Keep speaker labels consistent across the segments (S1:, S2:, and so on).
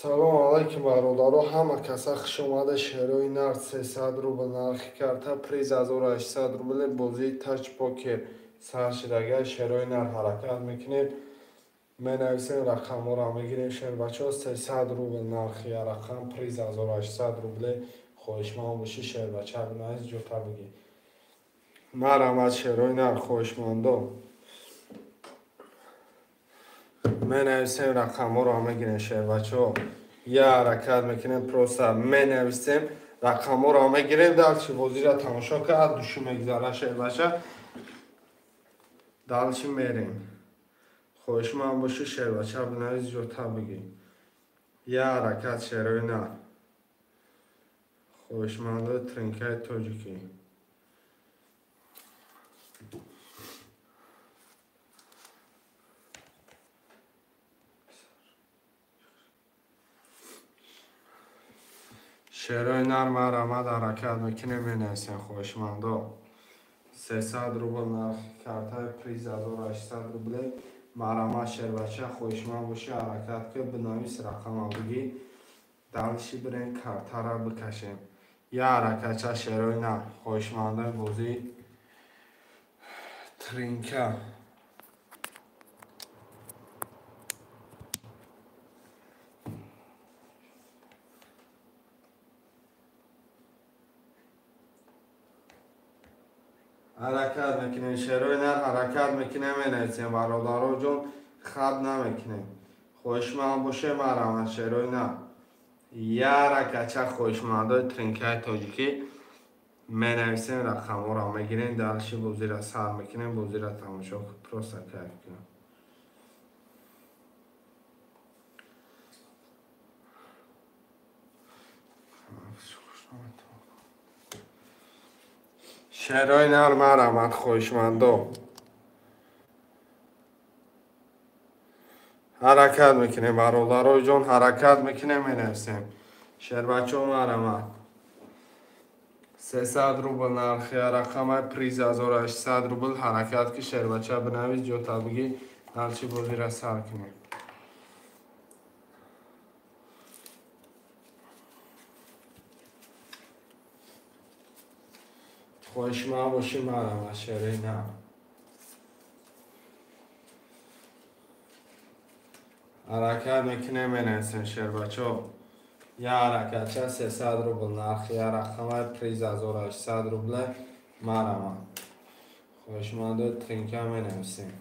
S1: Салом алайкум бародаро, ҳама каса хуш омада. Шерои нарх 300 рубл нархи карта, приз 1800 рубл. Бозии тач покер сар шидага. Шерои нарх ҳаракат мекунем, менависем, рақамҳоро мегирем. Шербачаҳо, 300 рубл нархи рақам, приз 1800 рубле. Хоҳишманд бошӣ, шербача, бинавис, ҷота бигир. Марамад, шерои нарх, хоҳишмандо. Менависем, рақамҳоро мегирем, шербачаҳо. Я ҳаракат мекунем, просто менависем, рақамҳоро мегирем. Дальше бозиро тамошо кард, душу мегузара, шербача. Дальше мерем. Хоҳишманд бошӣ, шербача, бинавис, ҷота бигир. Я ҳаракат, шерои нарх. Хоҳишмандои тринкаи тоҷикӣ. Шерои нар марамад ҳаракат мекунем, менависем, хоҳишмандо. 300 рубл нархи картаи, приз 1800 рубле. Марамад, шербача, хоҳишманд бошӣ, ҳаракат кун, бинавис, рақама бигӣ. Дальше бирем, картара бикашем. Я ҳаракатча, шерои нар, хоҳишмандои бозии тринка. Ҳаракат мекунем, шерои нар, ҳаракат мекунем, менависем, бародаро ҷон, хат намекунем. Хоҳишманд боше, марамад, шерои нар. Я ҳаракатча, хоҳишмандои тринкаи тоҷикӣ, менависем, рақамҳоро мегирем, дальше бозиро сар мекунем, бозиро тамошо, просто кайф кунем. Шерои нар марамад, хоҳишмандо. Ҳаракат мекунем, бародарои ҷон, ҳаракат мекунем, менависем. Шербачаҳо, марамад. 300 рубл нархи рақамай, приз 1800 рубл. Ҳаракат ки, шербача, бинавис, ҷота бигӣ, дальше бозиро сар кунем. Хоҳишманд бошӣ, марамад, шерои нар. Ҳаракат мекунем, менависем, шербачаҳо. Я ҳаракатча, 300 рубл нархи рақамай, приз 1800 рубле. Марамад. Хоҳишмандои тринка, менависем.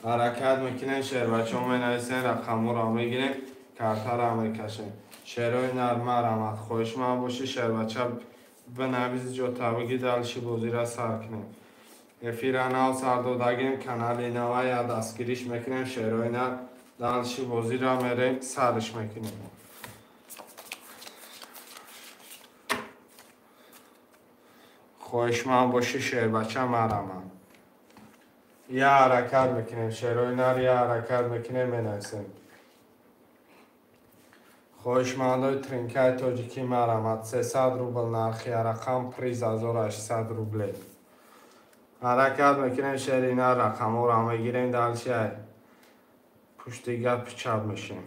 S1: Ҳаракат мекунем, шербачаҳо, менависем, рақамҳоро мегирем, картаро мекашем. Шерои нар марамад. Хоҳишманд бошӣ, шербача, бинавис, ҷота бигӣ, дальше бозиро сар кунем. Эфира нав сар додагим, канали нава я дастгириш мекунем, шерои нар, дальше бозиро мерем, сарш мекунем. Хоҳишманд бошӣ, шербача, марамад. Я ҳаракат мекунем, шерои нар, я ҳаракат мекунем, менависем. Хоҳишмандои тринкаи тоҷикӣ, марамад. 300 рубл нархи рақам, приз 1800 рубле. Ҳаракат мекунем, шери нар, рақамҳоро мегирем, дальше пушти гап чап мешем.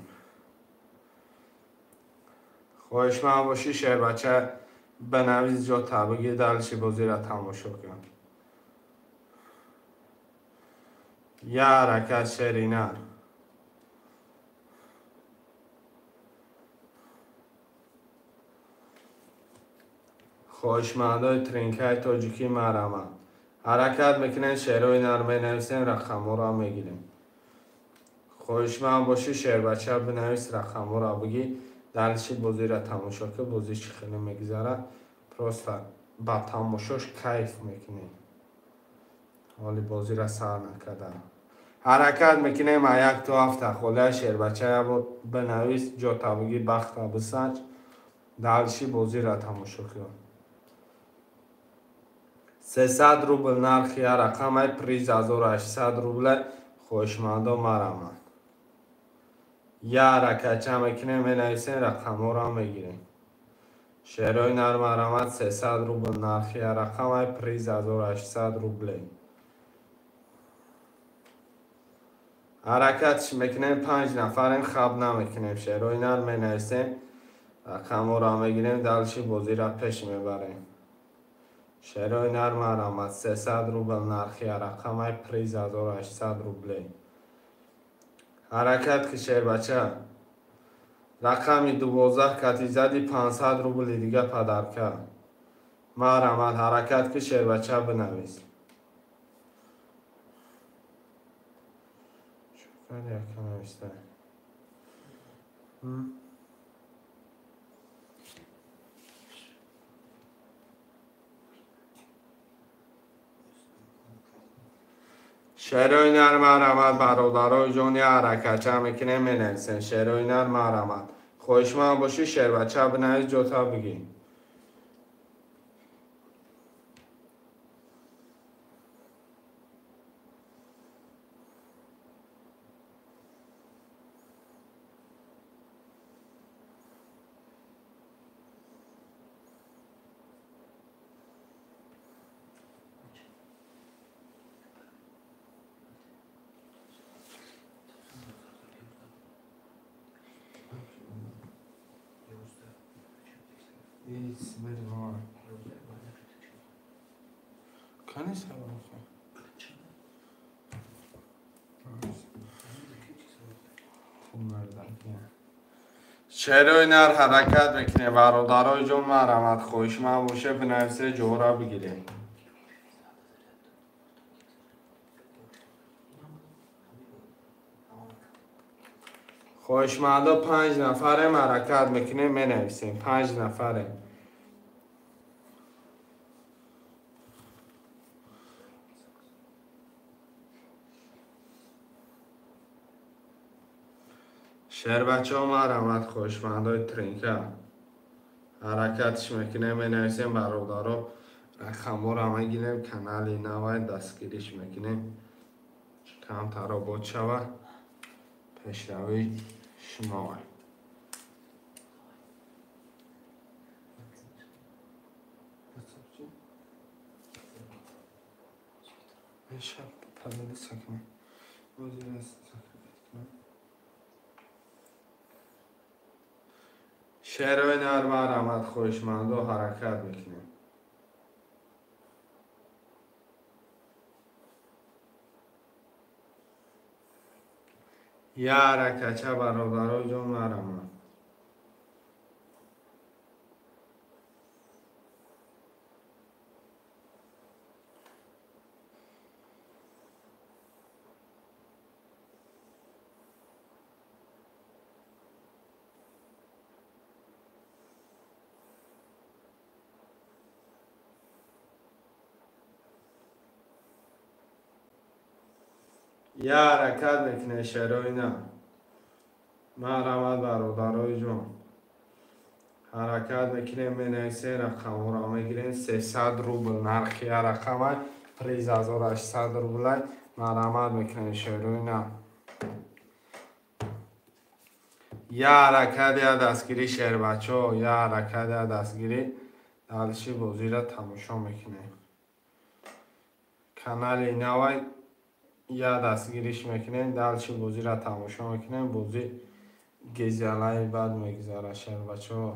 S1: Хоҳишманд бошӣ, шербача, бинавис, ҷота бигир, дальше бозиро тамошо кун. Я ҳаракат, шери нар. Хоҳишмандои тринкаи тоҷикӣ, марамад. Ҳаракат мекунем, шерои нар, менависем, рақамҳоро мегирем. Хоҳишманд бошӣ шербача бинавис, рақамҳоро бигӣ, дальше бозиро тамошо кун, бозӣ чӣ хеле мегузарад. Просто ба тамошош кайф мекунӣ. Ҳоли бозиро сар накарда. Ҳаракат мекунем а 1 то 7 холия шербача ябор бинавис, ҷота бигӣ, бахта бисанҷ, дальше бозиро тамошо кун. 300 рубл нархи я рақамай, приз 1800 рубле. Хоҳишмандо мараманд. Я ҳаракатча мекунем, менависем, рақамҳоро мегирем. Шерои нар марамад, 300 рубл нархи я рақамай, приз 1800 рубле. Ҳаракатш мекунем, 5 нафарем, хаб намекунем. Шерои нар менависем, рақамҳоро мегирем, дальше бозиро пеш мебарем. Шерои нар марамад, 300 рубл нархи я рақамай, приз 1800 рубле. Ҳаракат ки шербача. Рақами 12 кати зади 500 рубли дига падарка. Марамад, ҳаракат ки шербача бинавис. Шукар яка нависта. Шерои нар марамад, бародарои ҷони, ҳаракатча мекунем, менависем. Шерои нар марамад. Хоҳишманд бошӣ шербача бинавис, ҷота бигӣ. Шерои нар ҳаракат мекунем, бародарои ҷон, марамад. Хоҳишманд боше бинависе, ҷора бигирем. Хоҳишмандо 5 нафарем, ҳаракат мекунем, менависем. 5 нафарем. Шербачаҳо марамад, хоҳишмандои тринка. Ҳаракатш мекунем, менависем, бародаро, рақамҳоро мегирем, канали навай дастгириш мекунем. Камтар обод шава, пешравии шумовай. Шерои нар марамад, хоҳишмандо ҳаракат мекунем. Я ҳаракатча, бародарои ҷон, марамад. Я ҳаракат мекунем, шерои нар. Марамад, бародарои ҷон. Ҳаракат мекунем, менависем, рақамҳоро мегирем. 300 рубл нархи я рақамай, приз 1800 рублай. Марамад мекунем, шерои нар. Я ҳаракат, я дастгирӣ, шербачаҳо, я ҳаракат, я дастгирӣ. Дальше бозиро тамошо мекунем. Канали навай я дастгириш мекунем, дальше бозиро тамошо мекунем. Бозӣ гезалаи бад мегузарад, шербачаҳо.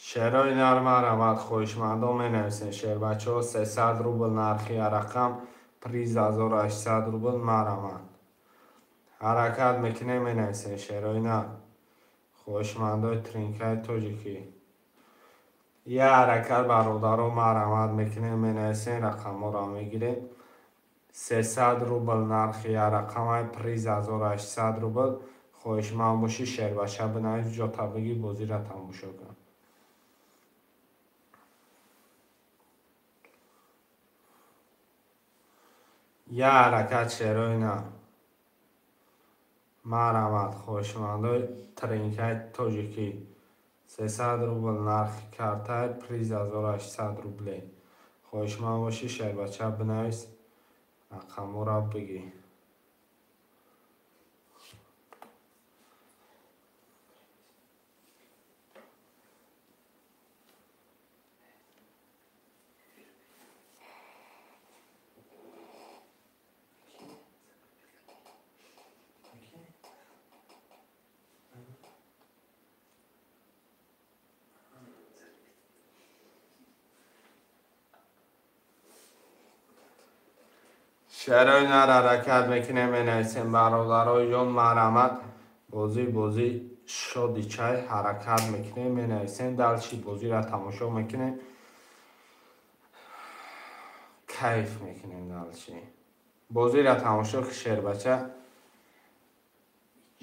S1: Шерои нар марамад, хоҳишмандо менависем. Шербачаҳо, 300 рубл нархи я рақам, приз 1800 рубл марамад. Ҳаракат мекунем, менависем. Шерои нар. Хоҳишмандои тринкаи тоҷикӣ. Я ҳаракат бародаро марҳамат мекунем, менависем, рақамҳоро мегирем. 300 рубл нархи я рақамай, приз 1800 рубл. Хоҳишманд бошӣ шербача бинавис, ҷота бигир, бозиро тамошо кун. Я ҳаракат шерои нар. Марҳамат, хоҳишмандои тринкаи тоҷикӣ. 300 рубл нархи картай, приз 1800 рубле. Хоҳишманд бошӣ шербача бинавис, рақамҳоро бигир. Шерои нар ҳаракат мекунем, менависем бародарои ҷон, марҳамат. Бозӣ шоди чай ҳаракат мекунем, менависем, дальше бозиро тамошо мекунем, кайф мекунем дальше. Бозиро тамошо ки шербача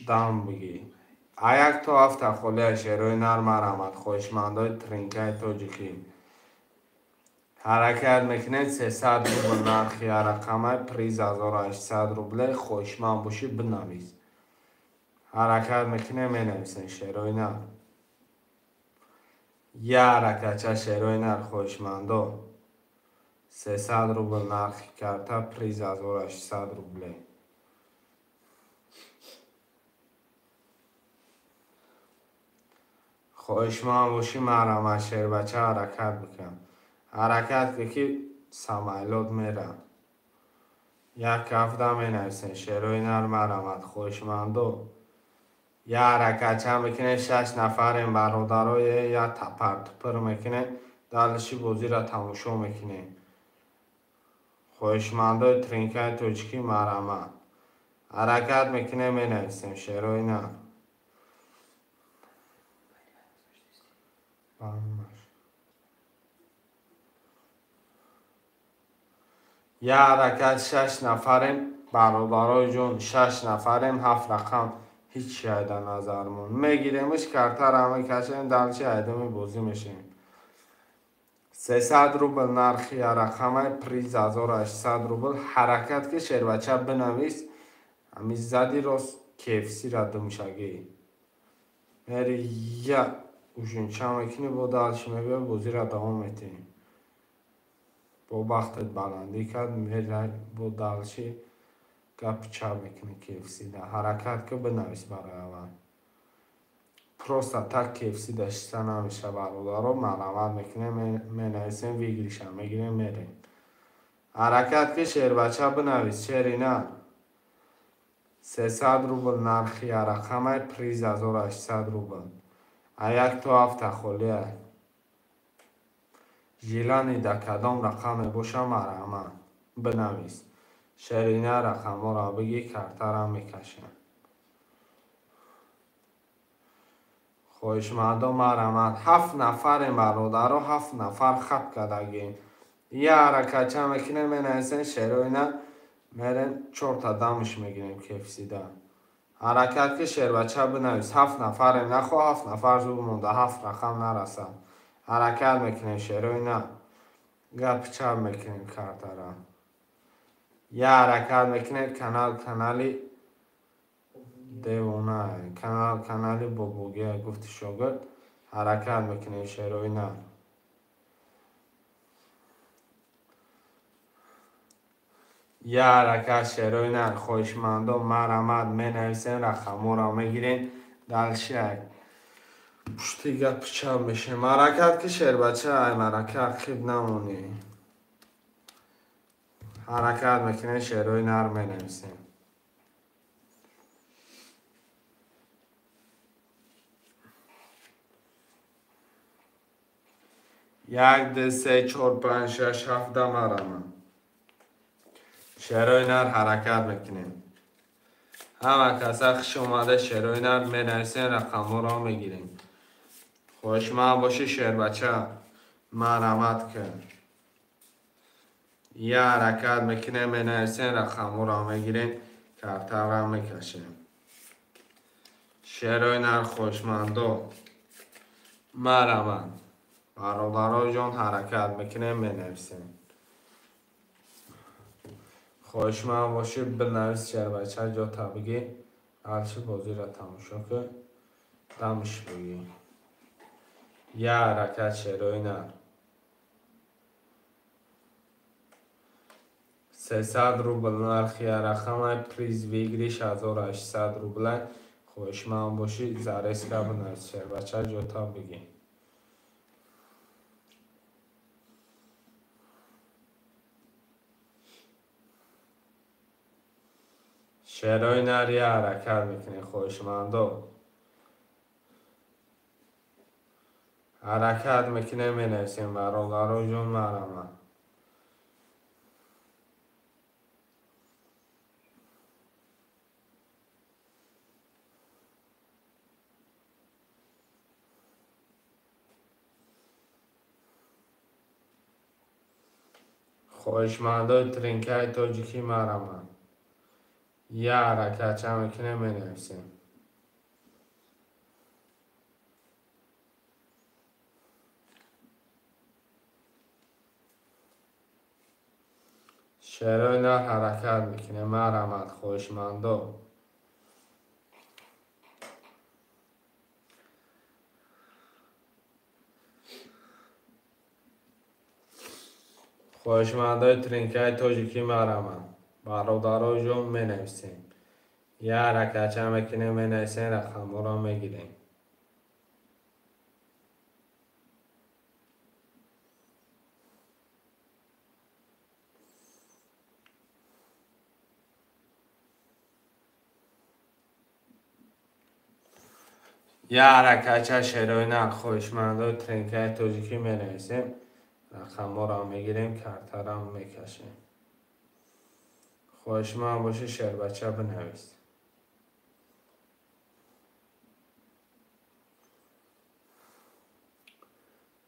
S1: дам бигир. А як то ҳафта холия шерои нар, марҳамат, хоҳишмандои тринкаи тоҷикӣ. Ҳаракат мекунед, 300 рубл нархи рақамай, приз 1800 рубле. Хоҳишманд бошӣ бинавис. Ҳаракат мекунем, менависем шерои нар. Я ҳаракатча шерои нар, хоҳишмандо. 300 рубл нархи карта, приз 1800 рубле. Хоҳишманд бошӣ марҳамат шербача ҳаракат бикун. Ҳаракат ки самолёт мера. Як ҳафта менависем шерои нар, марҳамат, хоҳишмандо. Я ҳаракатча мекунем, 6 нафарем бародарое, я тапар-тупир мекунем, дальше бозиро тамошо мекунем. Хоҳишмандои тринкаи тоҷикӣ марҳамат. Ҳаракат мекунем, менависем шерои нар. Я ҳаракат 6 нафарем бародарои ҷон, 6 нафарем, 7 рақам ҳеҷ чиз дар назармон. Мегиремш, картаро мекашем, дальше айдами бозӣ мешавем. 300 рубл нархи рақамай, приз 1800 рубл. Ҳаракат ки шербача бинавис, ҳами зади рост KFC-ра думшагӣ. Мери я ужинча мекунӣ, бо дальше мебиёй, бозиро давом метиҳем. Бо бахтат баландӣ кард, мерай бо дальше гапи чап мекунӣ KFC-да. Ҳаракат ки бинавис барои аввал. Просто так KFC-да шиста намеша бародаро, марҳамат мекунем, менависем, выигрыша мегирем, мерем. Ҳаракат ки шербача бинавис, шери нар. 300 рубл нархи рақамай, приз 1800 рубл. А як то ҳафта холия. Жилани да кадом рақам мебоша марҳамат бинавис. Шерина рақамҳоро бигир, картаро мекашем. Хоҳишмандо марҳамат. 7 нафарем бародаро, 7 нафар хап кардагем. Я ҳаракатча мекунем, менависем шерои нар, мерем 4та дамш мегирем KFC-да. Ҳаракат ки шербача бинавис. 7 нафарем, нахо 7 нафар зуд монда, 7 рақам нарасад. Ҳаракат мекунем шерои нар. Гапи чап мекунем картара. Я ҳаракат мекунем, канал канали девона, канал канали бобогия гуфти шогирд. Ҳаракат мекунем шерои нар. Я ҳаракат шерои нар, хоҳишмандо марҳамат менависем, рақамҳоро мегирем, дальше пушти гапи чап мешем. Ҳаракат ки шербача, ай марака ақиб намонӣ. Ҳаракат мекунем, шерои нар менависем. 1 2 3 4 5 6 7 марҳамат. Шерои нар ҳаракат мекунем. Ҳама каса хуш омада, шерои нар менависем, рақамҳоро мегирем. Хоҳишманд бошӣ шербача. Марҳамат кун. Я ҳаракат мекунем, менависем, рақамҳоро мегирем, картаро мекашем. Шерои нар хоҳишмандо. Марҳамат. Бародароҷон, ҳаракат мекунем, менависем. Хоҳишманд бошӣ, бинавис, шербача ҷота бигӣ. Ҳарчи бозиро тамошо кун, дамш бигӣ. Я ҳаракат шерои нар. 300 рубл нархи рақамай, приз выигрыш 1800 рублай. Хоҳишманд бошӣ, зареска бинавис, шербача ҷота бигӣ. Шерои нар я ҳаракат мекунем, хоҳишмандо. Ҳаракат мекунем, менависем, бародароҷон, марҳамат. Хоҳишмандои тринкаи тоҷикӣ, марҳамат. Я ҳаракатча мекунем, менависем. Шерои нар ҳаракат мекунем, марҳамат, хоҳишмандо. Хоҳишмандои тринкаи тоҷикӣ, марҳамат. Бародароҷон, менависем. Я ҳаракатча мекунем, менависем, рақамҳоро мегирем. Я ҳаракатча шерои нар хоҳишмандои тринкаи тоҷикӣ менависем, рақамҳоро мегирем, картаро мекашем. Хоҳишманд бошӣ, шербача бинавис.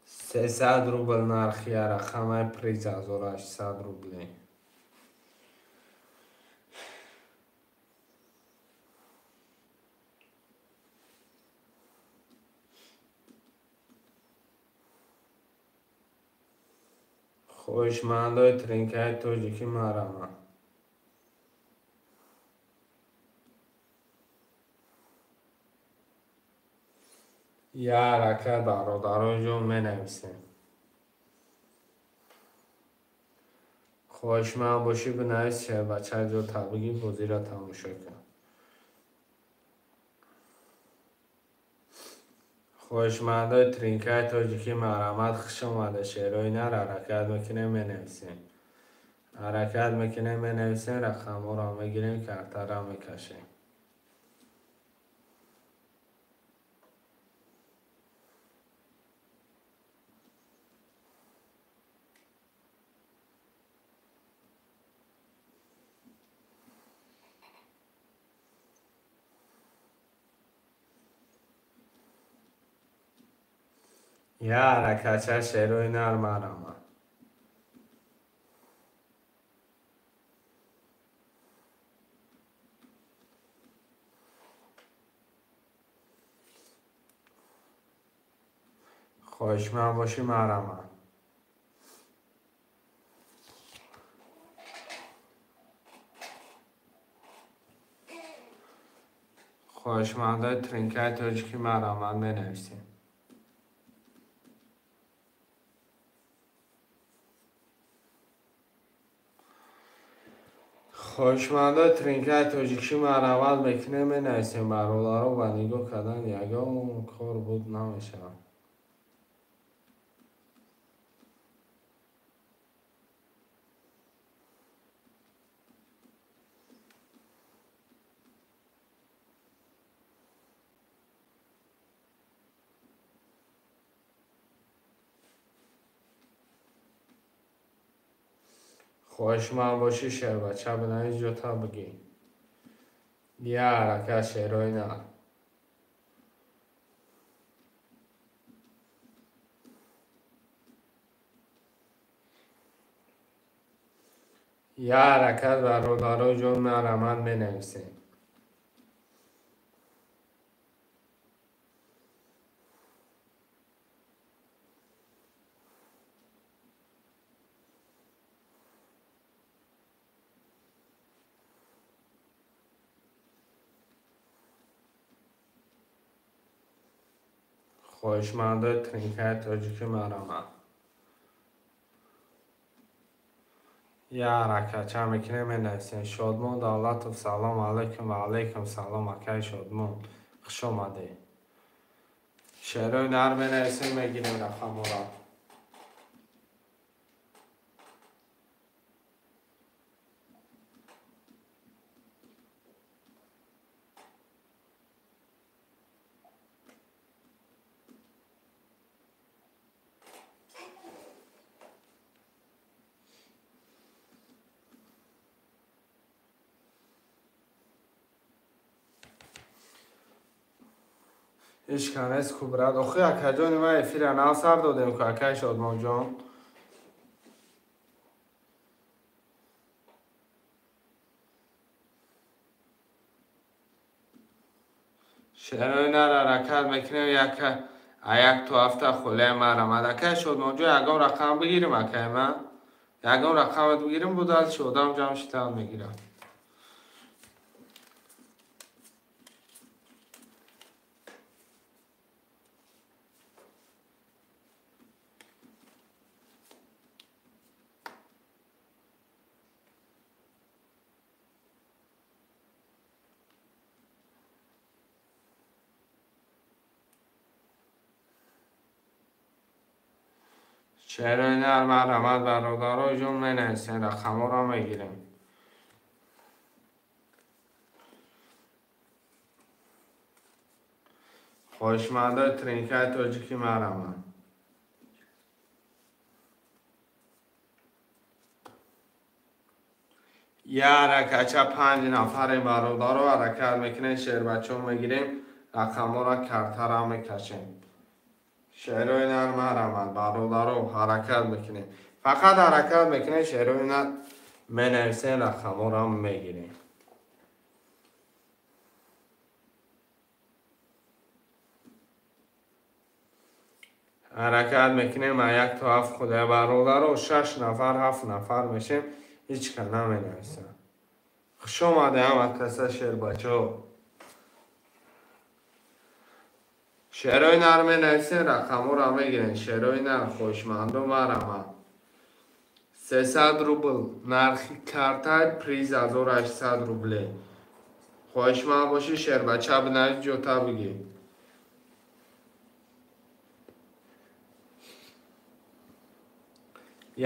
S1: 300 рубл нархи рақамай, приз 1800 рубле. Хоҳишмандои тринкаи тоҷикӣ, марҳамат. Я ҳаракат, бародароҷон, менависем. Хоҳишманд бошӣ, бинавис, шербача ҷота бигӣ, бозиро тамошо кун. Хоҳишмандои тринкаи тоҷикӣ, марҳамат, хуш омада. Шерои нар ҳаракат мекунем, менависем. Ҳаракат мекунем, менависем, рақамҳоро мегирем, картаро мекашем. Я ҳаракатча шерои нар, марҳамат. Хоҳишманд бошӣ, марҳамат. Хоҳишмандои тринкаи тоҷикӣ, марҳамат, менависем. Хоҳишмандои тринкаи тоҷикӣ, марҳамат мекунем, менависем. Бародаро, ба нигоҳ кардан ягон кор буд намешавад. Хоҳишманд бошӣ, шербача бинавис, ҷота бигӣ. Я ҳаракат шерои нар. Я ҳаракат бародаро ҷон марҳамат менависем. Хоҳишмандои тринкаи тоҷикӣ марҳамат. Я ҳаракатча мекунем, менависем. Шодмон Давлатов, салом алайкум. Ва алайкум салом, акаи Шодмон, хуш омадед. Шеърҳои нар менависем, мегирем рақамҳоро. Ҳеч канес ку брат. Охи акаҷони ман эфира нав сар додем ку, акаи Шодмонҷон. Шеърҳои нар ҳаракат мекунем, як то ҳафта хулаи марҳамат. Акаи Шодмонҷон, ягон рақам бигирим, акаи ман? Ягон рақамат бигирим, будал чи одам ҷамъ шитан мегирам. Шеърҳои нар марҳамат бародаро ҷон менависем, рақамҳоро мегирем. Хоҳишмандои тринкаи тоҷикӣ марҳамат. Я ҳаракатча 5 нафарем бародаро, ҳаракат мекунем, шеърбачаҳо мегирем, рақамҳоро картара мекашем. Шеърҳои нар марҳамат бародаро, ҳаракат мекунем. Фақат ҳаракат мекунем, шеърҳои нар менависем, рақамҳоро мегирем. Ҳаракат мекунем аз 1 то 7 худоя бародаро, 6 нафар, 7 нафар мешем, ҳеч ка наменависам. Хуш омаде ҳама каса шеърбачаҳо. Шеърҳои нар менависем, рақамҳоро мегирем. Шеърҳои нар хоҳишмандо марҳамат. 300 рубл нархи картай, приз 1800 рубле. Хоҳишманд бошӣ шеърбача бинавис, ҷота бигир.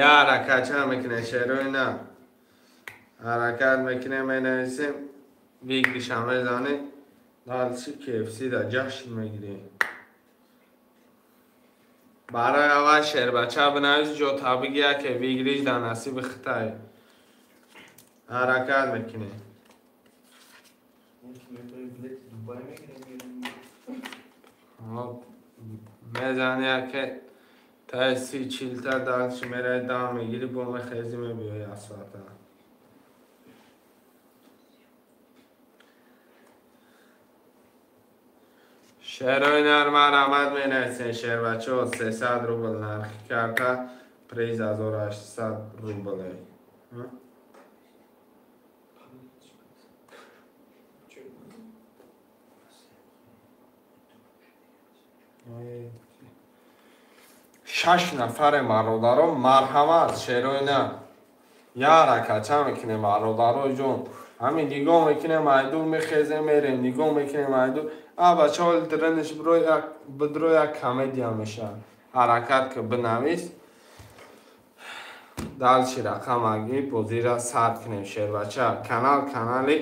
S1: Я ҳаракатча мекунем, шеърҳои нар ҳаракат мекунем, менависем, вигриша мезанем, дальше KFC да ҷашн мегирем. Барои аввал шеърбача бинавис, ҷота бигир, ки вигриш дар насиби хитай. Ҳаракат мекунем. Мезани, ки таи 30-40 та дальше мераи, дам мегири, бо мехези мебиёи асфалта. Шеърҳои нар марҳамат менависем, шеърбачаҳо. 300 рубл нархи карта, приз 1800 рубле. Шаш нафаре бародаро, марҳамат, шеърҳои нар. Я ҳаракатча мекунем бародаро ҷон. Ҳамин нигоҳ мекунем, айдур мехезем, мерем, нигоҳ мекунем, айдур. А бачаҳо дранеш бидро як комедия мешавад. Ҳаракат ки бинавис, дальше рақамаги бозира сар кунем шеърбача. Канал канали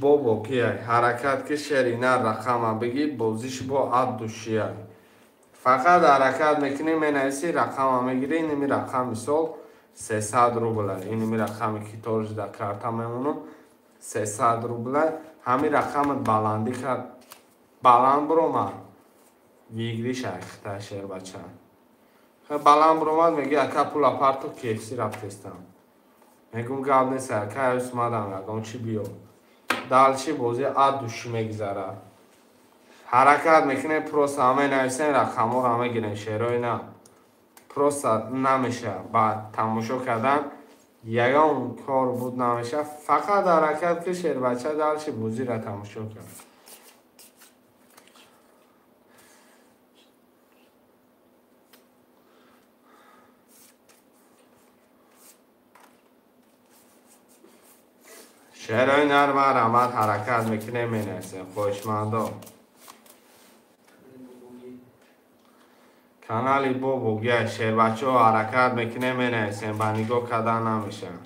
S1: бобокия. Ҳаракат ки шеъри нар рақама бигӣ, бозиш бо ад душия. Фақат ҳаракат мекунем, менависӣ, рақама мегирӣ, иними рақам мисол 300 рубла. Иними рақаме ки торж дар карта мемонам 300 рубла. Ҳамин рақамат баландӣ кард, баланд биромад, вигриш айхта шеърбача. Баланд биромад, меги ака пула парту KFC рафтестам. Мегум гап нест, акай усмадам ягон чӣ биё. Дальше бозӣ ад души мегузарад. Ҳаракат мекунем, просто менависем, рақамҳоро мегирем, шерои на. Просто намеша ба тамошо кардан ягон кор буд намеша, фақат ҳаракат ки шербача дальше бозиро тамошо кард. Шерои нар марҳамат ҳаракат мекунем, менависем, хоҳишмандо. Канали Бобогия шербачаҳо ҳаракат мекунем, менависем, ба нигоҳ кардан намешавад.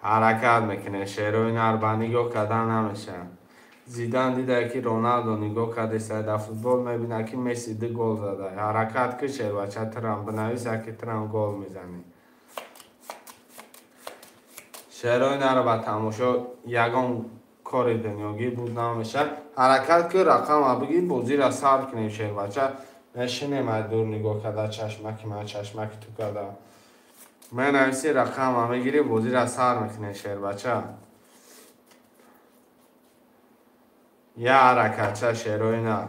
S1: Ҳаракат мекунем, шерои нар ба нигоҳ кардан намешавад. Зидан дида ки Роналдо нигоҳ кардеса дар футбол, мебина ки Месси 2 гол зада. Ҳаракат ки шербача трам бинавис, ки трам гол мезанӣ. Шерои наро ба тамошо ягон кори дунёгӣ буд намешавад. Ҳаракат ки рақама бигир, бозиро сар кунем шербача. Мешинем ай дур нигоҳ карда, чашмаки ман, чашмаки ту карда. Менависи рақама мегирӣ, бозиро сар мекунем шербача. Я ҳаракатча шерои нар.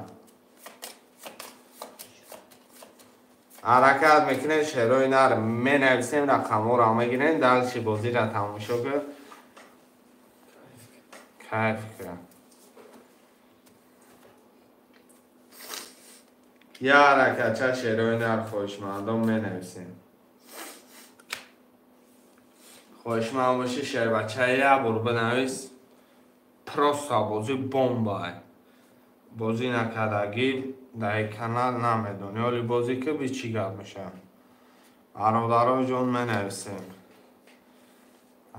S1: Ҳаракат мекунем, шерои нар менависем, рақамҳоро мегирем, дальше бозиро тамошо кун. Кайф кун. Я ҳаракатча шерои нар хоҳишмандон менависем. Хоҳишманд бошӣ шербача як бор бинавис. Просто бозӣ бомба. Бозӣ накардагӣ дар канал намедонӣ. Оли бозӣ ки би чӣ гап мешавад. Бародаро ҷон менависем.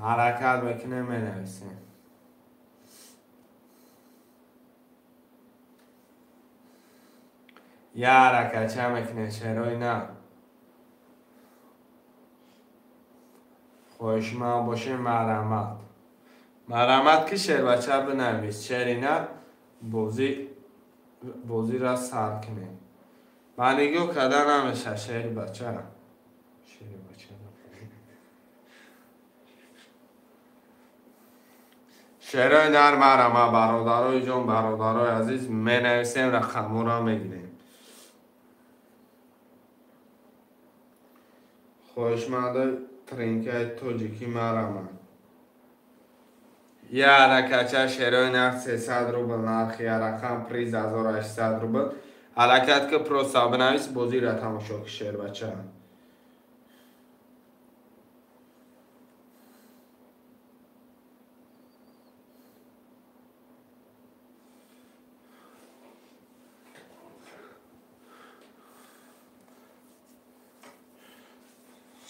S1: Ҳаракат мекунем, менависем. Я ҳаракатча мекунем, шерои на. Хоҳишманд бошем, марҳамат. Марҳамат ки шербача бинавис, шери на бозиро сар кунем. Ба нигоҳ карда намеша шери бача. Шери бача. Шерои нар марҳамат, бародарои ҷон, бародарои азиз, менависем, рақамҳоро мегирем. Хоҳишмандои тринкаи тоҷикӣ марҳамат. Я ҳаракатча шерои нарх 300 рубл, нархи рақам приз 1800 рубл. Ҳаракат ки просто бинавис, бозиро тамошо ки шербача.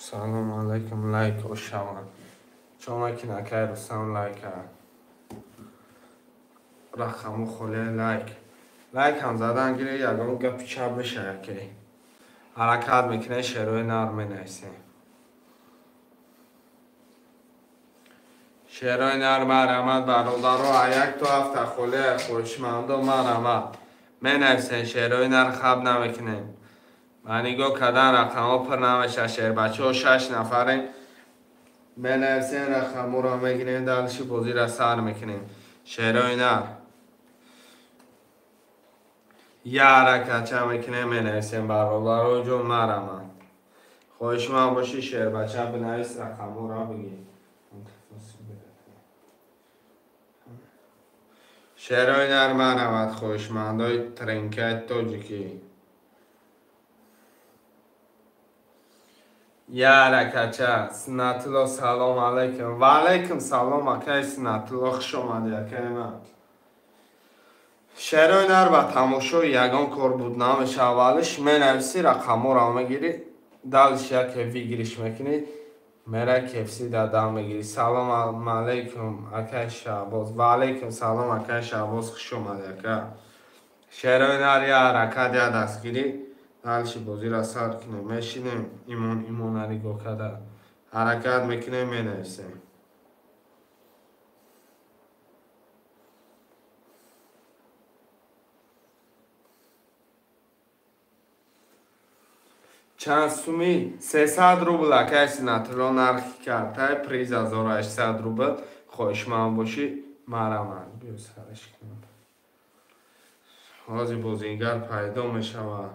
S1: Салом алайкум, лайк ошаванд. Чомаки накай Рустам лайка. Рақаму холе лайк. Лайк ҳам задан гире, ягон гапи чап мешавад ки. Ҳаракат мекунем, шерои нар менависем. Шерои нар марҳамат, бародаро, як то ҳафта холе хоҳишмандо марҳамат. Менависем, шерои нар хаб намекунем. Ба нигоҳ кардан рақамҳо пур намешавад. Шербачаҳо 6 нафарем. Менависем, рақамҳоро мегирем, дальше бозиро сар мекунем. Шерои нар. Я ҳаракатча мекунем, менависем, бародаро ҷон марҳамат. Хоҳишманд бошӣ шербача бинавис, рақамҳоро бигир. Шерои нар марҳамат, хоҳишмандои тринкаи тоҷикӣ. Я ҳаракатча, Сунатулло, салом алайкум. Ва алайкум салом, акай Сунатулло, хуш омадӣ, акай ман. Шерои нар ба тамошои ягон кор буд намешавад. Аввалиш менависӣ, рақамҳоро мегирӣ, дальше яке выигрыш мекунӣ, мера KFC дар дам мегирӣ. Салом алайкум, акай Шаҳбоз. Ва алайкум салом, акай Шаҳбоз, хуш омадӣ, ака. Шерои нар я ҳаракат, я дастгирӣ. Дальше бозиро сар кунем, мешинем, имон имона нигоҳ карда. Ҳаракат мекунем, менависем. Чанд суми? 300 рубл акай Сунатулло нархи картай, приз 1800 рубл. Хоҳишманд бошӣ марамад. Биё сараш кунам. Ҳозир бозингар пайдо мешавад.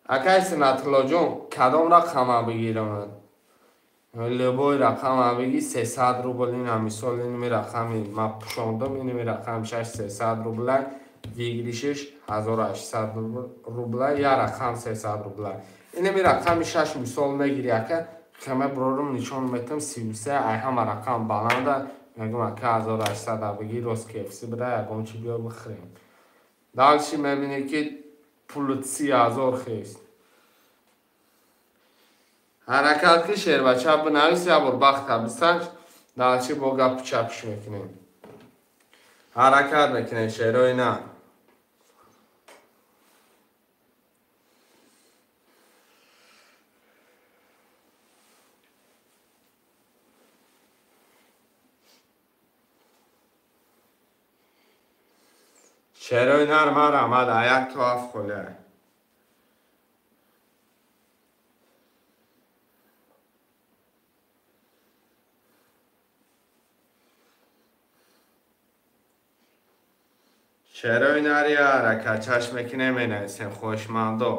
S1: Акай Сунатуллоҷон, кадом рақама бигирам? Любой рақама бигӣ 300 рубл. Ина мисол инми рақами ма пӯшондам, инми рақам 6 300 рубла, выигрыш иш 1800 рубла, я рақам 300 рубла. Инми рақами 6 мисол мегири ака, хама брорум нишон метам 33 ай ҳама рақам баланда. Мегум ака 1800 бигӣ, рост KFC бира ягон чи биё бихӯрем. Дальше мебинӣ ки пулут 30 000 хест. Ҳаракат ки шербача бинавис, як бор бахта бисанҷ, дальше бо гапу чапиш мекунем. Ҳаракат мекунем шерои на. Шерои нар марамад а як то ҳафт холия. Шерои нари ҳаракат чашм мекунем, менависем хоҳишмандо.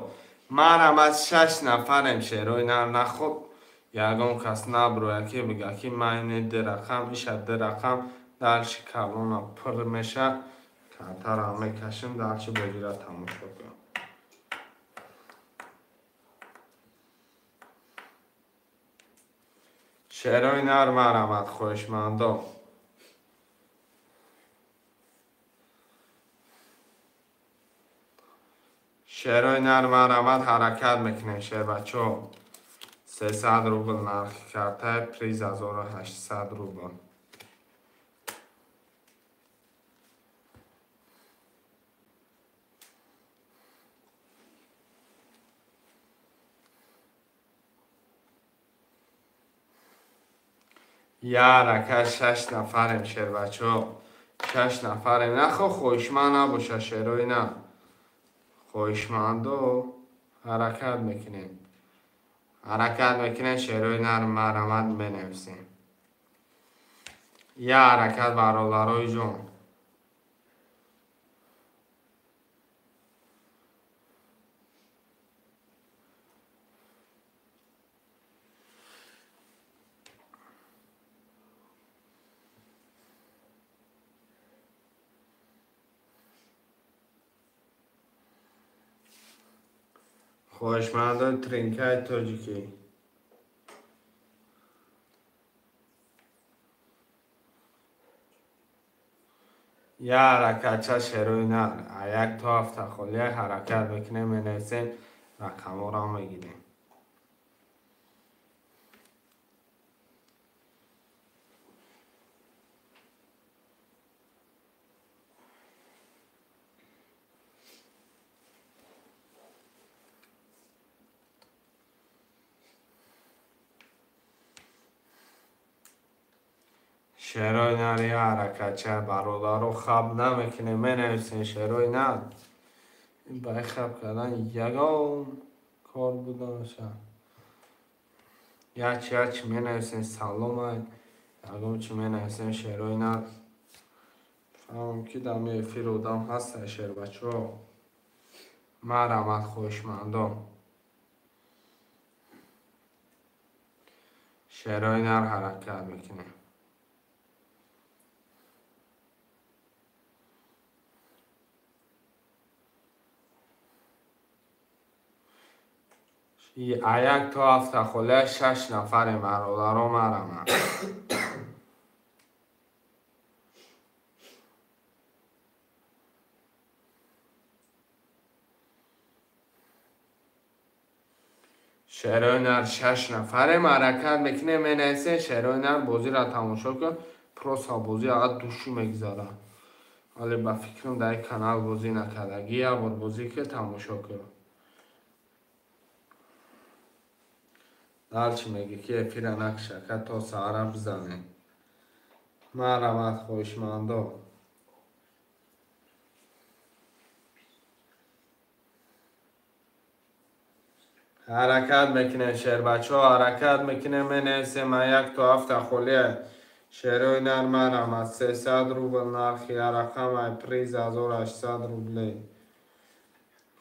S1: Марамад шаш нафарем шерои нар наход. Ягон кас наброяд ки бига ки ман ини ду рақам, иша ду рақам, дальше калона пур меша. Картаро мекашем, дальше бозира тамошо кун. Шерои нар марамад хоҳишмандо. Шерои нар марамад ҳаракат мекунем шербачо. 300 рубл нархи карта, приз 1800 рубл. Я ҳаракат шаш нафарем шербачо. Шаш нафарем. Нахо хоҳишманд набоша шерои на. Хоҳишмандо ҳаракат мекунем. Ҳаракат мекунем шерои нар марамад менависем. Я ҳаракат бародарои ҷон. Хоҳишмандои тринкаи тоҷикӣ. Я ҳаракатча шерои нар. А як то ҳафта холия ҳаракат мекунем, менависем, рақамҳоро мегирем. Шерои нар я ҳаракатча бародаро хаб намекунем, менависем шерои нар. Ин ба хаб кардан ягон кор будаша. Ячи ячи менависем саломай, ягон чи менависем шерои нар. Фаҳмам ки дар эфир одам ҳаста шербачо. Марамад хоҳишмандон. Шерои нар ҳаракат мекунем. А як то ҳафта холия шаш нафарем бародаро марамад. Шерои нар шаш нафарем ҳаракат мекунем, менависем шерои нар бозиро тамошо кун. Просто бозӣ ага душу мегузарад. Вале ба фикрам дар ин канал бозӣ накардагӣ, як бор бозӣ ки тамошо кун. Дальше мегӣ ки эфира накшака то саҳара бизанем. Марамад хоҳишмандо. Ҳаракат мекунем, шербачаҳо, ҳаракат мекунем, менависем. Ман як то ҳафта холия. Шерои нар марам аз 300 рубл нархи рақам ай приз 1800 рубле.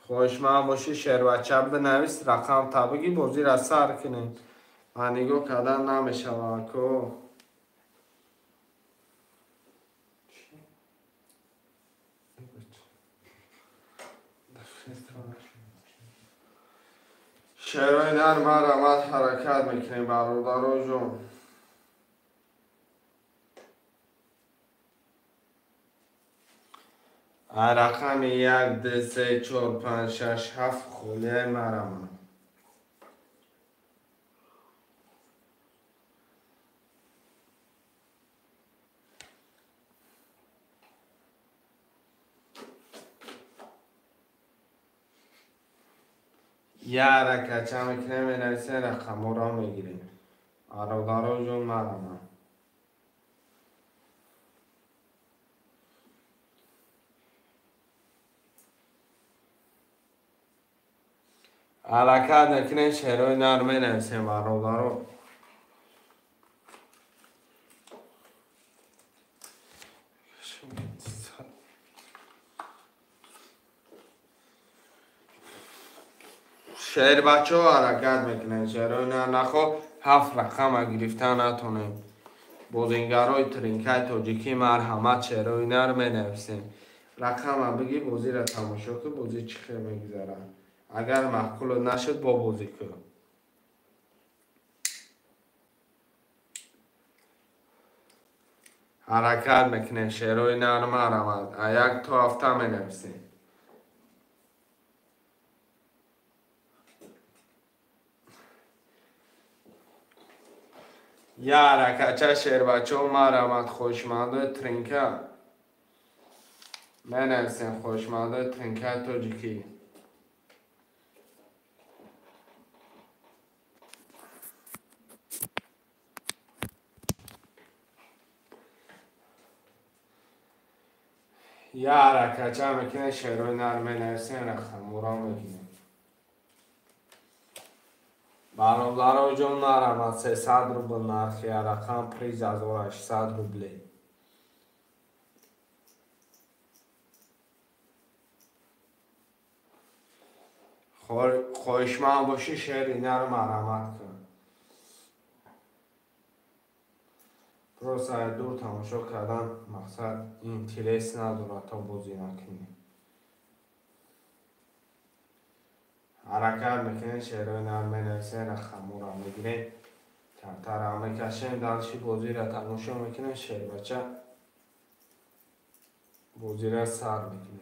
S1: Хоҳишманд бошӣ, шербача, бинавис рақам та бигӣ, бозира сар кунем. Ман нигоҳ кардан намешавад ко. Шерои нар марамад, ҳаракат мекунем, бародаро ҷон. Рақами як, ду, се, чор, панҷ, шаш, ҳафт холияи марамад. Як ҳаракатча мекунем, менависем, рақамҳоро мегирем. Бародаро ҷон, марамад. Ҳаракат мекунем, шерои нар менависем, бародаро. Шербачаҳо, ҳаракат мекунем, шерои нар нахо ҳафт рақама гирифта натонем. Бозингарои тринкаи тоҷикӣ, марҳамат, шерои нар менависем. Рақама бигӣ, бозиро тамошо кун, бозӣ чӣ хел мегузарад. Агар маъқулот нашуд, бо бозӣ кун. Ҳаракат мекунем, шерои нар марамад. А як то ҳафта менависем. Як ҳаракатча, шербачаҳо, марамад, хоҳишмандои тринка. Менависем, хоҳишмандои тринкаи тоҷикӣ. Як ҳаракатча мекунем, шерои нар менависем, рақамҳоро мегирем. Бародаро ҷон, нарамад, 300 рубл нархи рақам, приз 1800 рубле. Хоҳишманд бошӣ, шери нар марамат кун. Просто ай дур тамошо кардан мақсад интерес надорад, то бозӣ накунӣ. Ҳаракат мекунем, шерои нар менависем, рақамҳоро мегирем, картаро мекашем, дальше бозиро тамошо мекунем, шербача бозиро сар мекунем.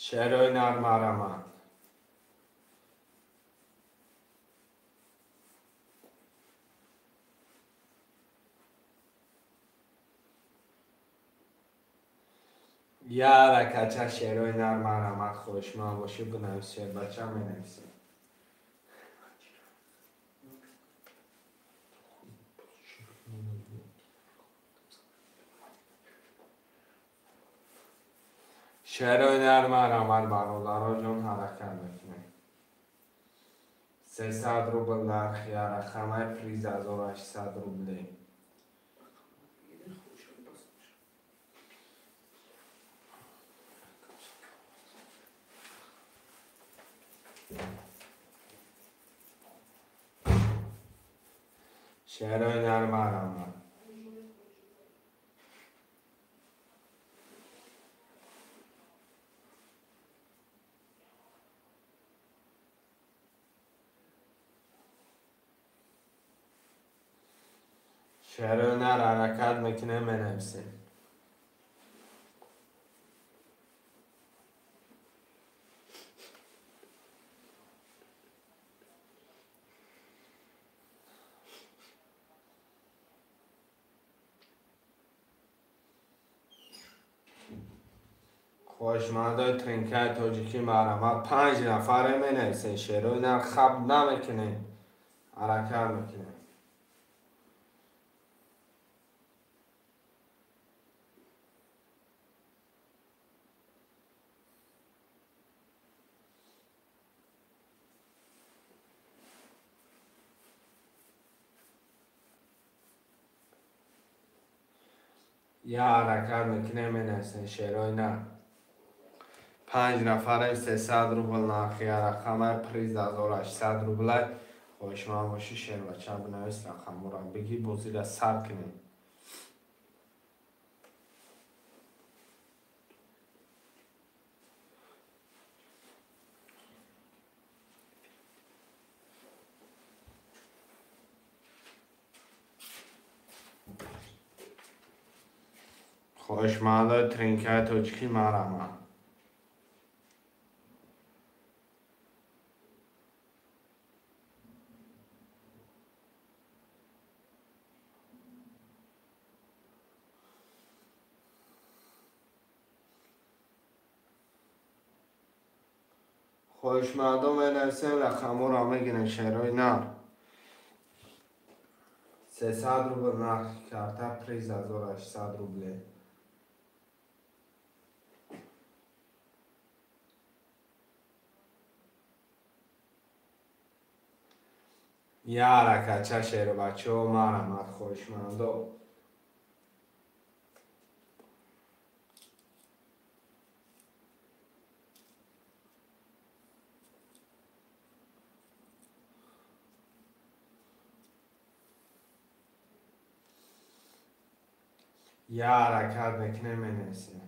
S1: Шерои нар марамад. Як ҳаракатча, шерои нар марамад, хоҳишманд бошӣ, бинавис, шербача, менависем. Шерои нар марамад, бародаро ҷон, ҳаракат мекунем. 300 рубл нархи рақамай, приз 1800 рубле. Шерои нар марамад. Шерои нар ҳаракат мекунем, менависем. Хоҳишмандои тринкаи тоҷикӣ марҳамат. 5 нафаре менависен, шерои нар хаб намекунем, ҳаракат мекунем. Я ҳаракат мекунем, менависен шерои нар. 5 нафарем, 300 рубл нархи рақамай, приз 1800 рублай. Хоҳишманд бошӣ шербача бинавис, рақамҳоро бигӣ, бозиро сар кунем. Хоҳишмандои тринкаи тоҷикӣ марҳамат. Хоҳишмандо менависем, рақамҳоро мегирем, шерои нар. 300 рубл нархи карта, приз 1800 рубле. Я ҳаракатча шербачаҳо марҳамат, хоҳишмандо. Я ҳаракат мекунем, менависем.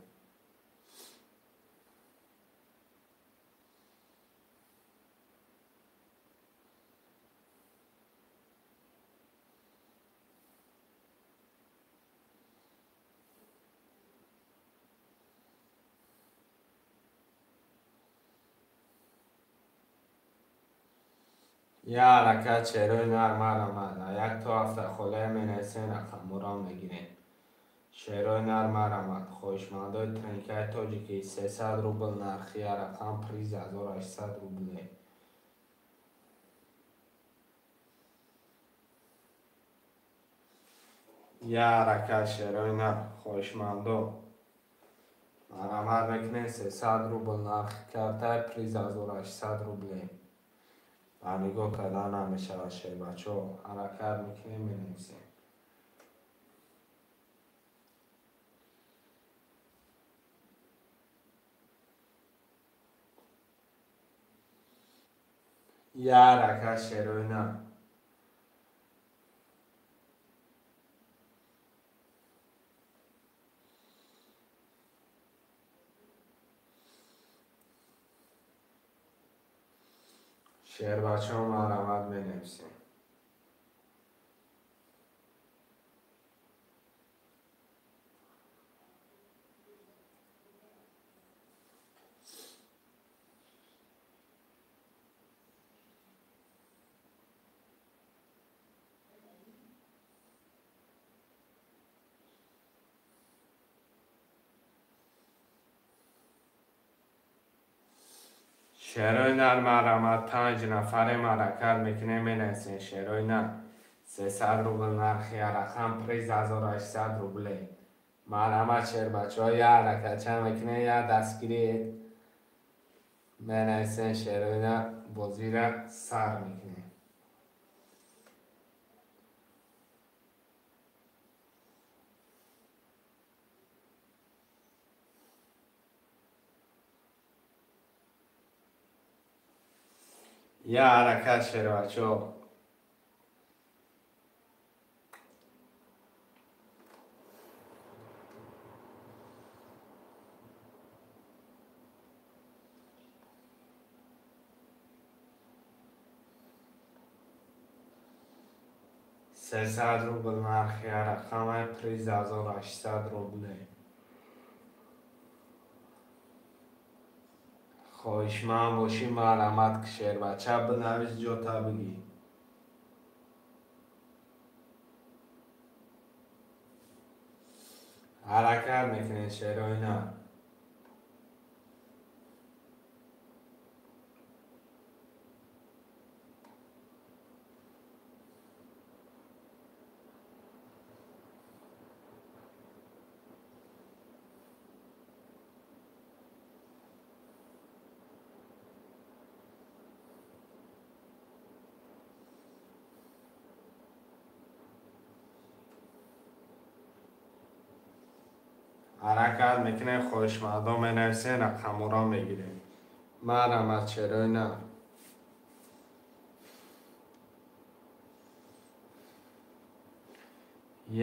S1: Я ҳаракат шерои нар марҳамат. Як то ҳафта холая менависем, рақамҳоро мегирем. Шерои нар марҳамат. Хоҳишмандои тринкаи тоҷикӣ 300 рубл нархи рақам, приз 1800 рубле. Я ҳаракат шерои нар, хоҳишмандо. Марҳамат мекунем, 300 рубл нархи картай, приз 1800 рубле. Ба нигоҳ кардан намешавад шербачаҳо. Ҳаракат мекунем, менависем. Я ҳаракат шерои нар. Шербачаҳо марҳамат менависем. Шерои нар марҳамат. 5 нафарем ҳаракат мекунем, менависем шерои нар. 300 рубл нархи рақам, приз 1800 рубле. Марҳамат шербачаҳо, я ҳаракатча мекунем, я дастгирӣ менависем шерои нар, бозиро сар мекунем. Я ҳаракат шербачаҳо. 300 рубл нархи рақамай, приз 1800 рубле. Хоҳишманд бошӣ марҳамат, шербача бинавис, ҷота бигӣ. Ҳаракат мекунед шерои нар. Ҳаракат мекунем, хоҳишмандо менависем, рақамҳоро мегирем. Марҳамат, шерои нар.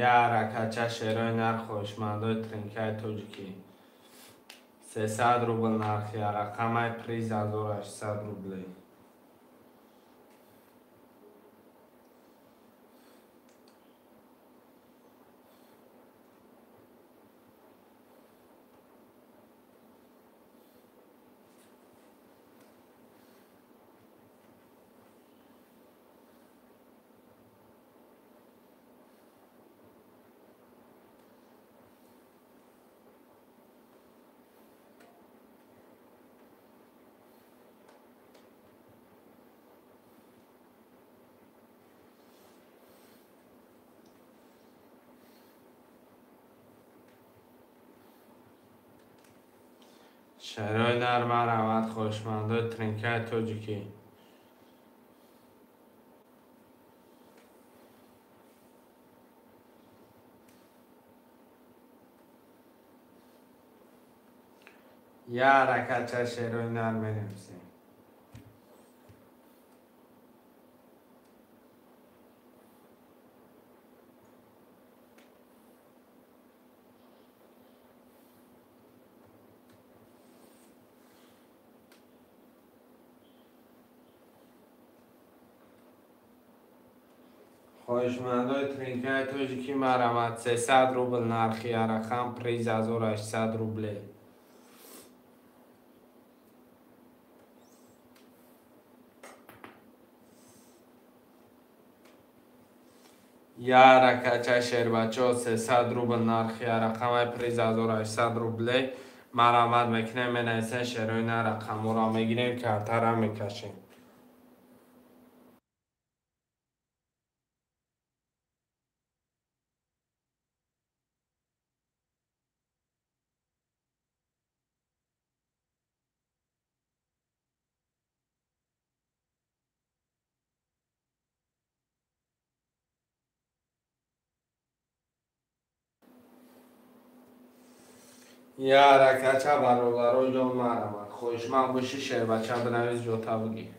S1: Я ҳаракатча шерои нар, хоҳишмандои тринкаи тоҷикӣ. 300 рубл нархи рақамай, приз 1800 рублей. Шерои нар, марҳамат, хоҳишмандои тринкаи тоҷикӣ. Я ҳаракатча шерои нар менависем. Хоҳишмандои тринкаи тоҷикӣ, марҳамат, 300 рубл нархи рақам, приз 1800 рублей. Я ҳаракатча шербачо 300 рубл нархи рақамай, приз 1800 рублей. Марҳамат мекунем, менависем, шерои нар, рақамҳоро мегирем, картара мекашем. Я ҳаракатча бародаро ҷон, марҳамат. Хоҳишманд бошӣ, шербача бинавис, ҷота бигир.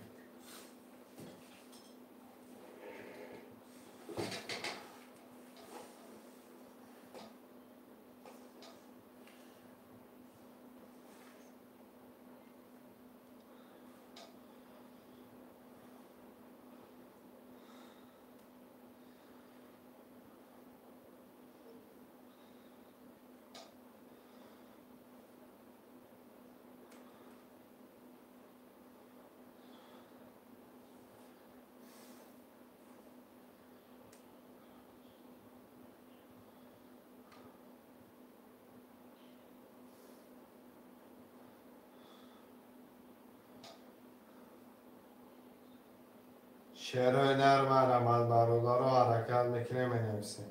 S1: Шерои нар, марҳамат, бародаро, ҳаракат мекунем, менависем.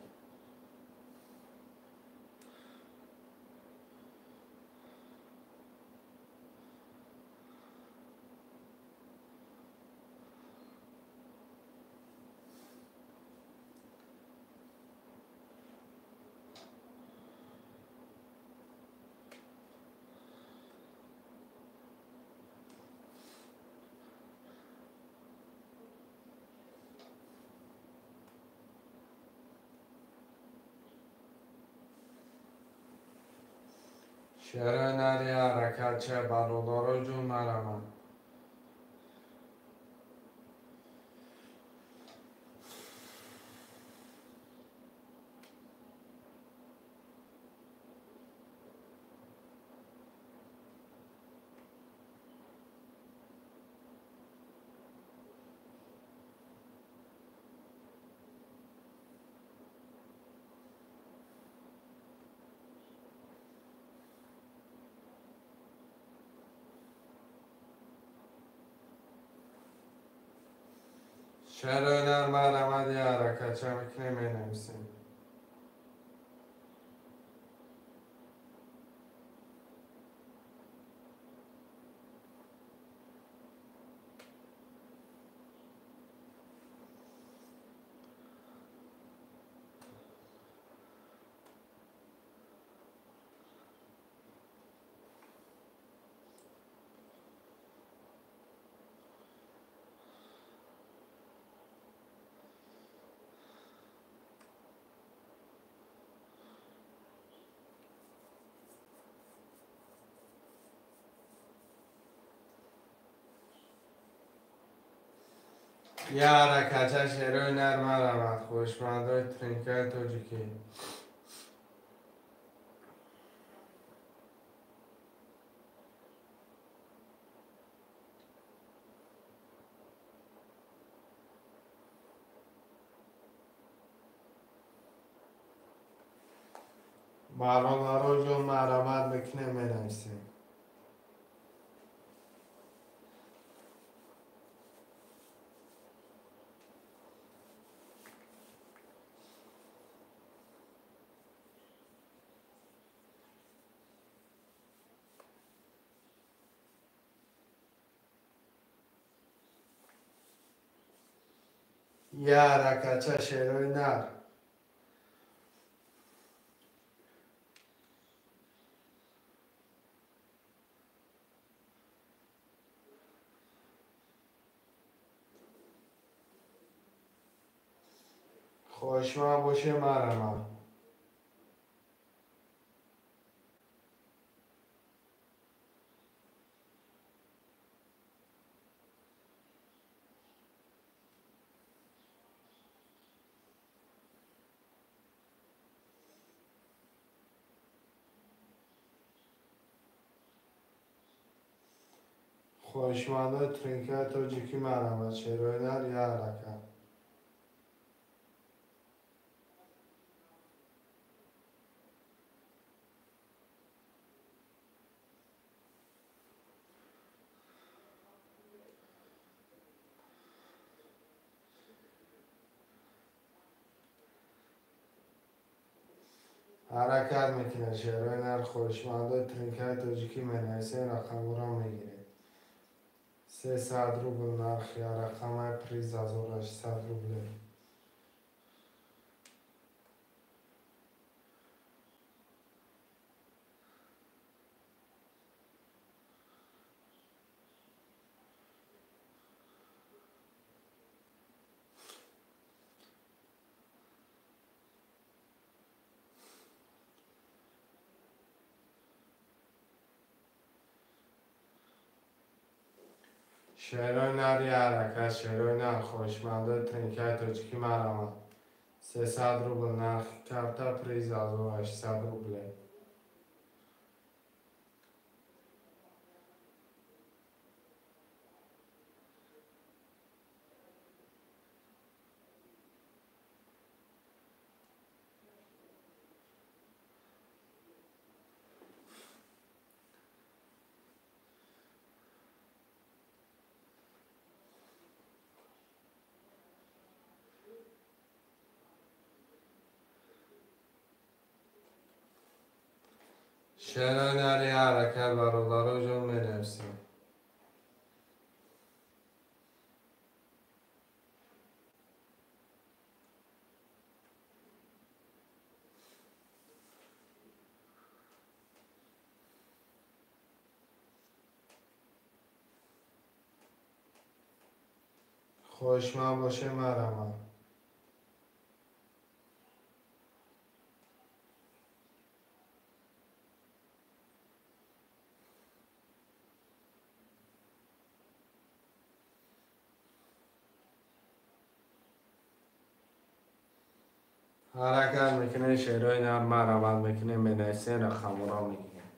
S1: Шерои нари ҳаракатча бародаро ҷон, марҳамат. Шерои нар, марҳамат, я ҳаракатча мекунем, менависем. Я ҳаракатча шерои нар марамад, хоҳишмандои тринкаи тоҷикӣ. Бародаро ҷон, марҳамат мекунем, менависем. Я ҳаракатча шерои нар. Хоҳишманд боше, марҳамат. Хоҳишмандои тринкаи тоҷикӣ марҳамат, шерои нар, я ҳаракат. Ҳаракат мекунад шерои нар, хоҳишмандои тринкаи тоҷикӣ менависем, рақамҳоро мегиред. 300 рубл нархи рақамаи приз 1800 рубле. Шерои нар, я ҳаракат, шерои нар, хоҳишмандои тринкаи тоҷикӣ марҳамат. 300 рубл нархи карта, приз 1800 рубле. Шерои нар, я ҳаракат, бародаро ҷон, менависем. Хоҳишманд боше, марҳамат. Ҳаракат мекунем, шерои нар, марҳамат мекунем, менависем, рақамҳоро мегирем.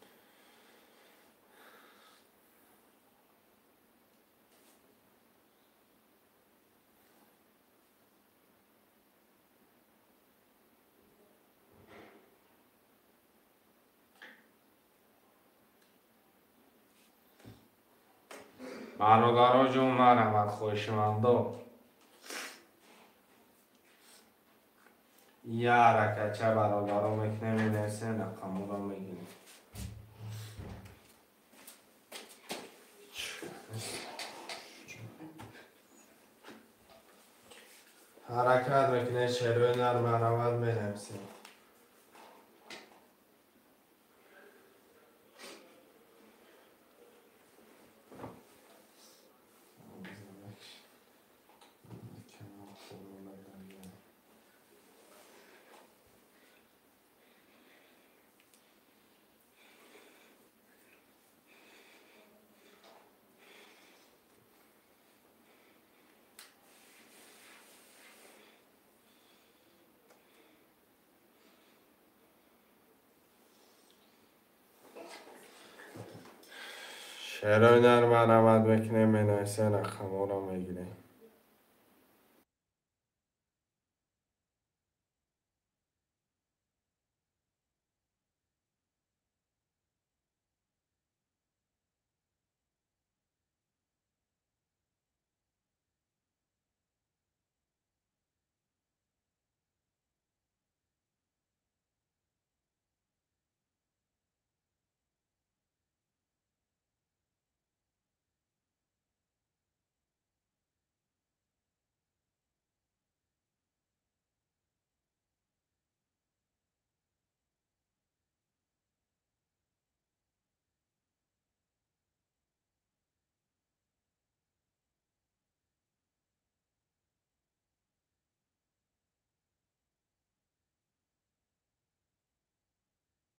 S1: Бародаро ҷон, марҳамат, хоҳишмандо. Я ҳаракатча бародаро мекунем, менависем, рақамҳоро мегирем. Ҳаракат мекунем, шерои нар, марҳамат, менависем. Шерои нар марҳамат мекунем, менависем, рақамҳоро мегирем.